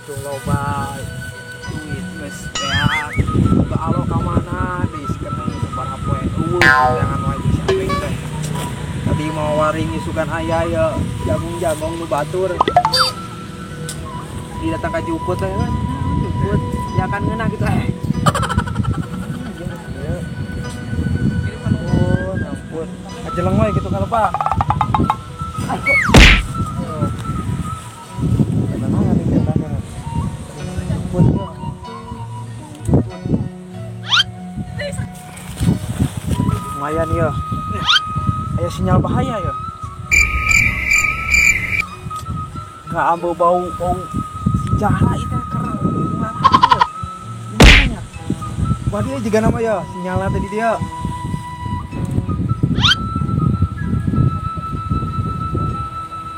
Butuh loba duit geus beak. Boga alo ka mana deui sekeneng sabaraha poe eueuh jangan wae di samping teh. Tadi mau waring isukan aya ya jagung-jagong nu batur. Di datang ka juput teh kan. Juput ya kan ngeunah gitu eh. Oh, ampun. Ajeleng wae gitu kalau Pak. Lumayan ya. Aya sinyal bahaya ya. Enggak ambil bau-bau si Jahra itu keren. Gimana ya? Wah dia juga nama ya sinyalnya tadi dia.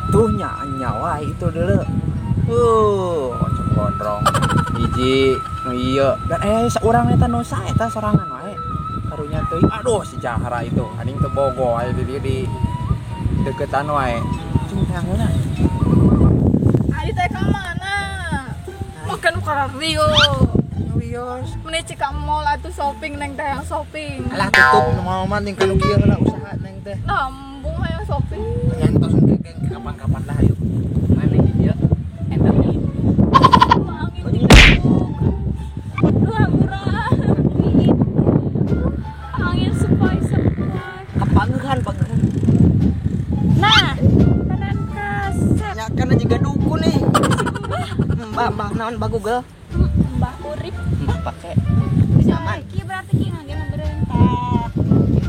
Tuh nyawa itu dulu. Macam gondrong. Hiji, iya. Dan seorang eta nu saeta sorangan wae. Karunya teuing aduh si Jahra itu anjing teu bogo aya di dieu di deketan wae. Cing tangeuna. Ari teh ka mana? Makan ka Rio. Wios. Meni cik ka mall atuh shopping neng teh yang shopping. Alah tutup nu mah ning kanu kieu heula usaha neng teh. Nambung hayang shopping. Nyantos engke kapan-kapan lah ayo. Mana di dieu? Eta nih. Angin murah. Angin sepoi-sepoi. Kapangehan, pangehan. Nah, kanan kasep. Ya kana juga dukun nih. Mbah, mbah naon mbah Google? Mbah Urip. Mbah pake. Nyaman. Ki berarti ki ngangge memerintah.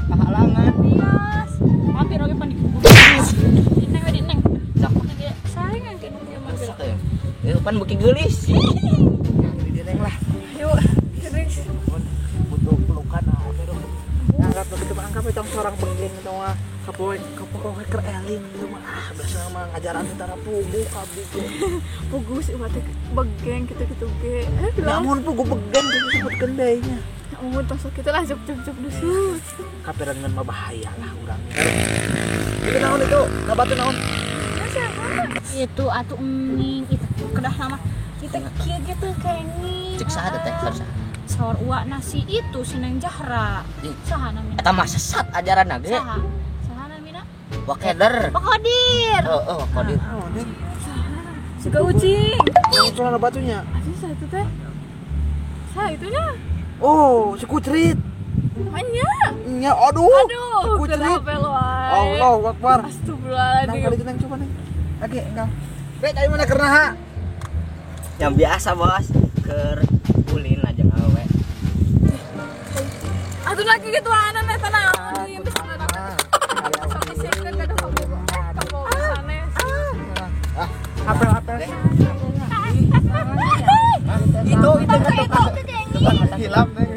Pahalangan. Bias. Mampir oge pan dikubur. Dineng we dineng. Sok pake ge. Sae ngangge nu ieu mah. Ya pan beuki geulis. Dineng lah. Yuk, terus. Butuh pelukan ah terus. Anggap begitu anggap itu seorang pengiling itu mah kapoe kapoe keur eling itu mah ah biasa mah ngajaran tentara pugu kabeh ge. Pugu sih mah teh begeng gitu-gitu ge. Namun pugu begeng disebutkeun deui nya. Namun tos kitu lah jup-jup dusus. Kaperengan mah bahaya lah urang. Itu naon itu? Kabatu naon? Itu atuh ening itu kedah nama kita kieu gitu kenging. Cek saha teh saha? Sawar uak nasi itu si Neng Jahra. Saha namina? Eta mah sesat ajaranna ge. Saha? Saha namina? Wakeder. Wakodir. Heeh, Wakodir. Saha? Suka ucing. Yang celana batunya. Aduh, saha itu teh? Saha itunya? Oh, si Kucrit. Nya. Nya, aduh. Aduh, Kucrit. Allahu Akbar. Astagfirullahaladzim. Nang kali itu nang coba neng. Oke, enggak. Rek, ayo mana keur naha? Yang biasa, Bos. Keur ulin aja awe. Atuh lagi gitu anan eta naon ieu teh sok disiekeun ka kabogo. Kabogo sanes. Ah, apel-apel. Itu itu hilap neng.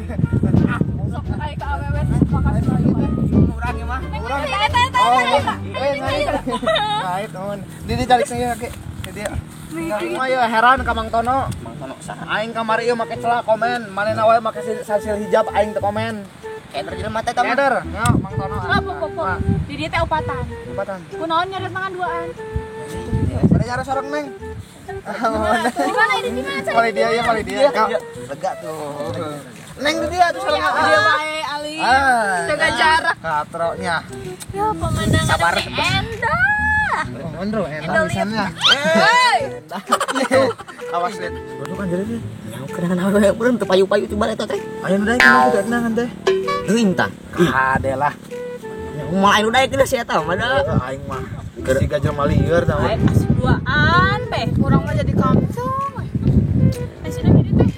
Sok aya ka awewe makasih urang ieu mah. Urang. Eta. Ngait on. Di ditarik saya kake. Di dia. Mah ya heran ka Mang Tono. Mang Tono saha? Aing kamari ieu make celak komen, manehna wae make sasil hijab aing teu komen. Keder jelema teh eta mah. Keder, nya Mang Tono. Apa Di dieu teh opatan. Opatan. Kunaon nyari tangan duaan? Pada cara sorong neng. Di mana ini di mana? Kali dia ya, kali dia. Lega tuh. Neng di dia tuh sorong. Dia wae Ali. Jaga jarak. Katroknya. Ya pemandangan sabar. Endah. Ondro enak misalnya. Hei. Awas lihat. Bodoh kan jadi. Ya kenangan awewe urang teu payu-payu coba eta teh. Aya nu daek kumaha kudu kenangan teh. Teuing tah. Kade lah. Ya kumaha anu daek geus eta mah da. Aing mah siga jelema lieur tah. Asik duaan teh. Urang mah jadi kamcong. Eh sudah di teh.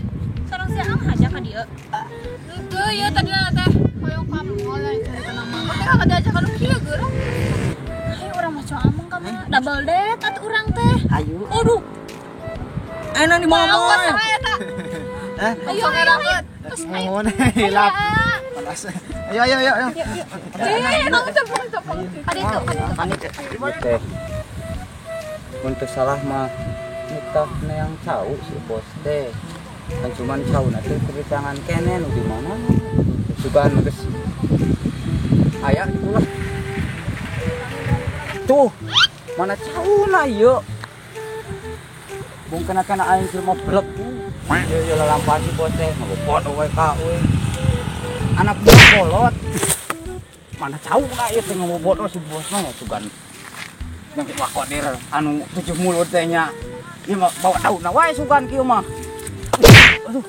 Sareng si Ang haja ka dieu. Henteu ieu tadi teh hoyong ka mall cerita nama. Teh kada diajak ka nu kieu geurang. Ayo urang mah coa ameng ka mah. Double date atuh urang teh. Ayo. Aduh. Enak di mall. Hah? Ayo ayo. Terus ayo. Mohon hilap. Panas. Ayo ayo ayo ayo. Eh, nang cempung-cempung. Ada itu, ada itu. Teh. Untuk salah mah nitah neang cau si bos teh. Kan cuman cau na teh kebitangan kene nu di mana. Sugan geus aya gitu lah. Tuh, mana cau na ieu. Bung kena aing mah blek. Ieu ieu lalampahan si bos teh ngobot we ka euy. Anak buah kolot. Mana cau na ieu teh ngobot si bos mah sugan. Yang Wak Kodir anu 7 mulut teh nya. Ieu mah bawa daunna wae sugan kieu mah. Aduh.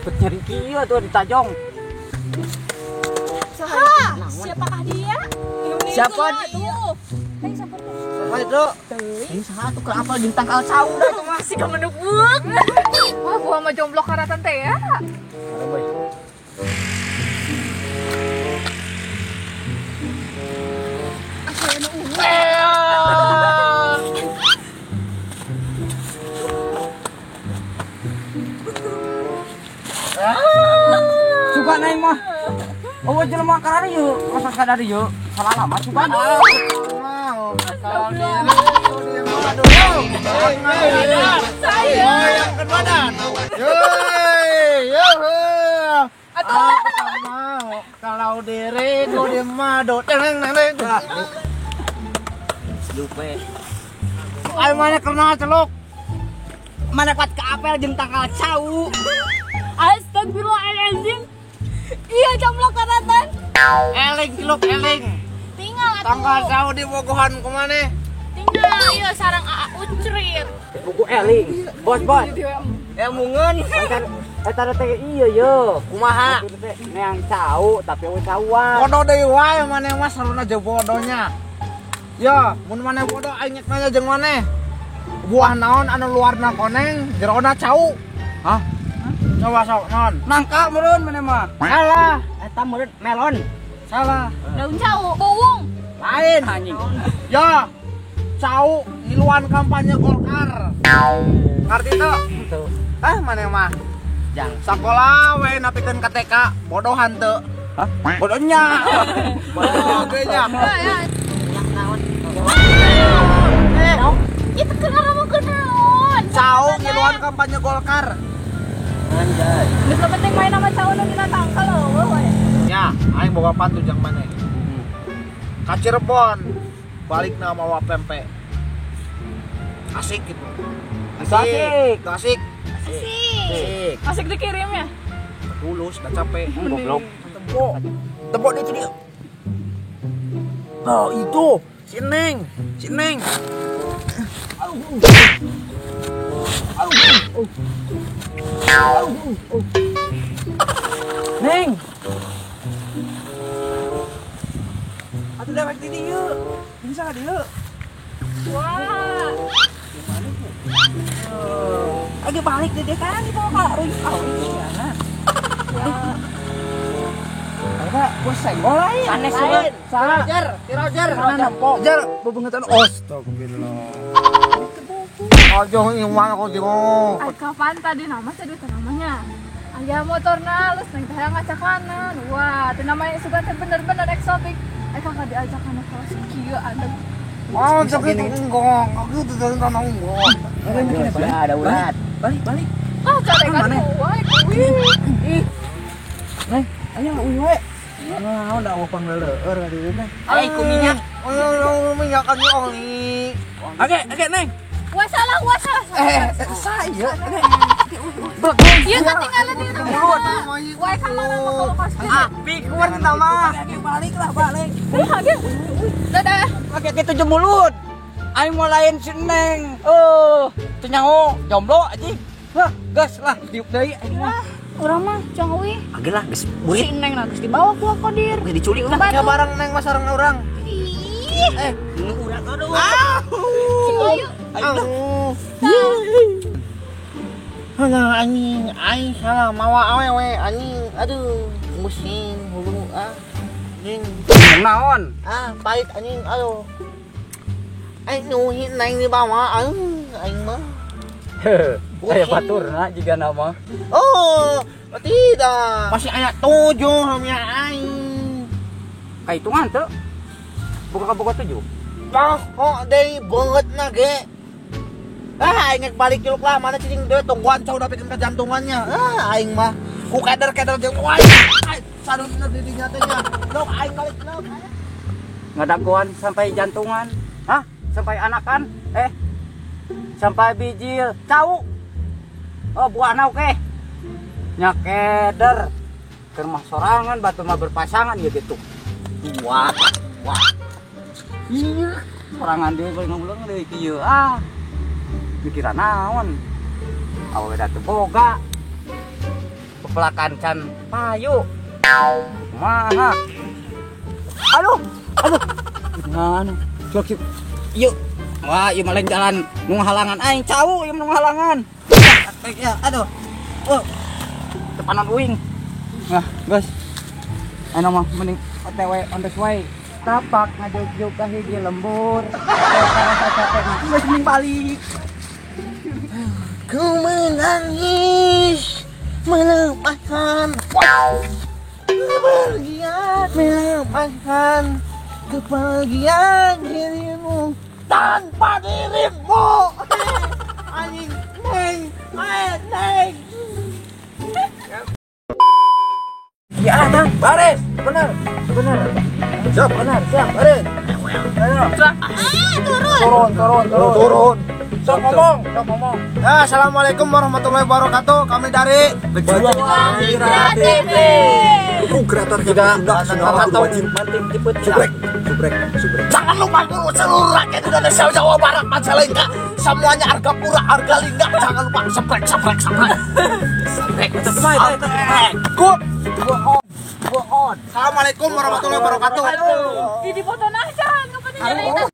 Bet nyeri kieu tuh ditajong. Saha? Siapakah dia? Siapa dia? Saha itu? Ini saha tuh kenapa jeung tangkal cau dah itu mah. Si kemenuk-buk. Wah, gua mah jomblo karatan teh ya. Suka naik mah. Oh, jelema karari yeuh, masa sadar yeuh. Salah lama suka. Kalau diri ku di madu teneng neng. Lupe. Ayo mana kenal celuk. Mana kuat ke apel jeung tangkal cau. Astagfirullahaladzim. Iya jomblo karatan. Eling ciluk eling. Tinggal atuh. Tangkal cau di bogohan kumaneh. Tinggal ieu sarang aa ucrit. Buku eling. Bos bos. Ya mungeun. Eta teh ieu ye. Kumaha? Neang cau tapi eueuh cauan. Bodoh deui wae maneh mah saruna jeung bodohnya. Ya, mun maneh bodoh aing nyek nanya jeung maneh. Buah naon anu luarna koneng, jerona cau. Hah? Coba sok naon? Nangka meureun maneh mah. Salah, eta meureun melon. Salah. Daun cau, buwung. Lain anjing. Ya. Cau ngiluan kampanye Golkar. Ngarti teu? Teu. Ah maneh mah. Jang. Sakola we napikeun ka TK, bodoh hanteu. Hah? Bodohnya. Bodoh ge nya. Itu kenapa mau kenaon? Cau ngiluan kampanye Golkar. Anjay. Geus penting main sama cau nu dina tangkal eueuh we. Ya, aing boga pantun jang maneh. Ka Cirebon balikna mawa pempek. Asik gitu. Asik. Asik. Asik. Asik dikirim ya? Tulus, udah capek. Goblok. Tebok. Tebok di sini. Oh, itu si Neng, si Neng. Neng. Atuh dewek di dieu. Bisa ka dieu? Wah. Lagi balik deh dia kan dibawa ka ruy awi. Apa gua senggol lain. Sanes lain. Salah. Roger, si Roger. Roger, bebengetan astagfirullah. Aduh, iman aku jengok. Ay, kapan tadi nama tadi namanya? Aya motorna alus neng teh ngaca kanan. Wah, teh namanya suka teh bener-bener eksotik. Ay, kakak diajak kana kelas kieu ada. Oh, sakit enggak. Aku tuh dari tanah enggak. Ada urat. Balik, balik. Ah, carekan wae kuwi. Ih. Neng, ayo uy we. Nah, udah eueuh pangleueur ka dieu teh. Ai ku minyak. Oh, minyak kan oli. Oke, oke, Neng. Wah salah, wah salah. Saya. Ieu ketinggalan di mulut. Wae ka mana mah kalau pasti. Ah, pikuan eta mah. Balik lah, balik. Dadah. Oke, kitu jeung mulut. Aing mau lain si Neng. Oh, teu nyaho jomblo anjing. Hah, geus lah diuk deui aing mah. Urang mah cong euy. Age lah geus burit. Si Neng lah geus dibawa ku Kodir. Geus diculik lah. Ya bareng Neng mah sareng urang. Ih. Nu urang aduh. Ayo. Aduh. Nah, anjing, aing salah mawa awewe anjing. Aduh, pusing hulu ah. Anjing. Naon? Ah, pahit anjing, aduh. Aing nuhin neng di bawah, aing aing mah. Aya baturna jiga nama. Oh, tidak. Masih aya 7 hamnya aing. Kahitungan teu? Buka kaboga 7. Tah, kok deui beungeutna ge. Ah, aing balik ciluk lah, mana cicing deui tungguan cau dapikeun ka jantungannya. Ah, aing mah ku keder-keder jeung wae. Sadutna di dinya teh nya. Lok aing balik lok. Ngadagoan sampai jantungan. Hah? Sampai anakan sampai bijil cau. Oh buahna oke. Nya keder. Keur mah sorangan batur mah berpasangan ya gitu. Wah, wah. Iya, sorangan deui paling ngomong deui kieu ah. Pikiran naon? Awewe da teu boga. Pepelakan can payu. Kumaha? Aduh, aduh. Gimana? Cok, yuk. Wah, ieu mah lain jalan nu ngahalangan aing cau, ieu mah nu ngahalangan. Ya, aduh. Oh. Depanan uing. Nah, guys. Anu mah mending OTW on the way. Tapak ngajuk-juk ka hiji lembur. Karasa capek mah geus mending balik. Ku menangis melepaskan kepergian, melepaskan kepergian dirimu tanpa dirimu. Anjing, neng, neng. Ya, Tang, baris, benar, benar. Siap, benar, siap, baris. Turun. Turun, turun, turun. Turun. Sok ngomong, sok ngomong. Ya, assalamualaikum warahmatullahi wabarakatuh. Kami dari Pejuang Hijrah TV. Kreator tidak subrek, subrek, subrek. Jangan lupa guru seluruh rakyat Indonesia Jawa Barat Majalengka. Semuanya harga pura, harga lingga. Jangan lupa seprek, seprek, seprek. Seprek, seprek. Good. Assalamualaikum warahmatullahi wabarakatuh. Di foto aja, kapan